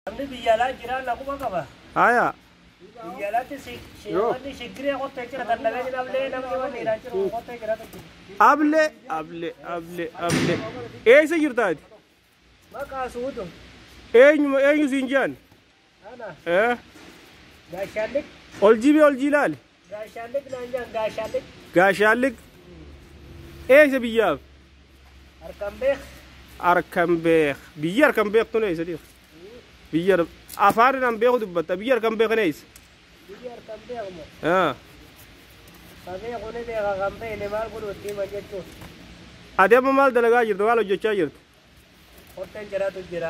Namni biyya alaa jiraan laguma qaba. Haya. Biyya alaatti wanni shiggiree qottee jira tan dhabee dhablee namni wanni hidhaa jiru qottee jira. Able able able able. Eessa jirta ati? Maqaa suutu. Eenyu eenyu siin jedhan? Ana. Eh? Gaashaallik. Ol jibii ol jilaali. Gaashaallik naan jedhan gaashaallik. Gaashaallik. Eessa biyyaaf? Harkaan beek. Harkaan beek. Biyya harkaan beektu eessa dhiif? Biyya afaan naan beeku dubbatta. Biyya harkaan beekan eessa? Biyya harkaan beekamu. Ah. Ka beeku ni beeka kan beekne maal godhu itti himan jechuun. Ati amma maal dalagaa jirta? Maal hojjechaa jirta? Qotteen jiraatu jira.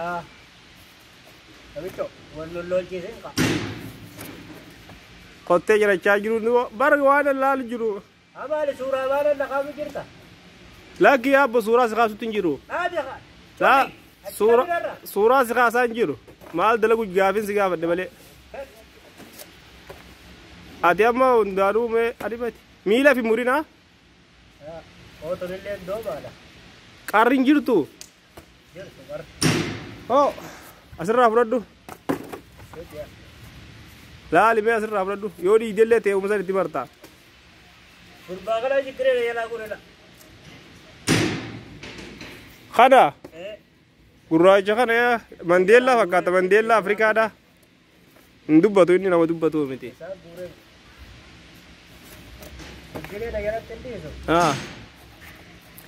Namicho wal lolloolchiisin qa. Qottee jirachaa jiru bara waan laalu jiru. Amaali suuraa maal naqaamu jirta? Lakki yaabbo suuraa si kaasutti hin jiru. Dhaabi qa. Laa suuraa si kaasaa hin jiru. Maal dalagu gaafin si gaafadhe malee. Ati amma hundaanuu mee adibati. Miila fi murinaa Ooton illee doomaadha. Qarri hin jirtu. Jirtu qarri. Hoo asirraa fudhadhu. Laali mee asirraa fudhadhu. Yoo dhiidellee ta'e uumama itti marta. Gurbaa kana shiggiree jalaa godhedha. Kana gurraacha kana Mandeellaa fakkaata. Mandeellaa Afrikaadha. Hin dubbatu inni nama dubbatu miti. Isaan guuree. Shiggiree na jalatti hin dhiisu. Ah.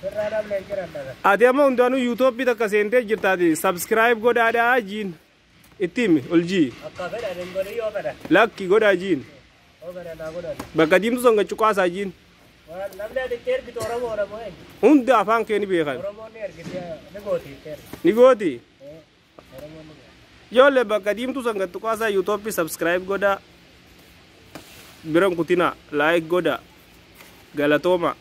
Sirraa dhablee hin jiran dhaga. Ati amma hundaanuu yuutuubii takka seentee jirtaati. Subscribe godhaadhaa jiin. Itti himi ol jii. Akka fedhan hin godhin yoo fedhan. Lakki godhaa jiin. Yoo fedhan naa godhan. Bakka diimtuu son gachuqaasaa jiin. Waan namni ati itti ergitu Oromoodha moo eenyu? Hunda afaan kee ni beekan. Oromoon ni ergiti ni gooti itti ergi. Ni gooti. Oromoon ni gooti. Ijoollee bakka diimtuu san gachuqaasaa yuutuubii subscribe godhaa. Biran kutina like godhaa. Galatooma.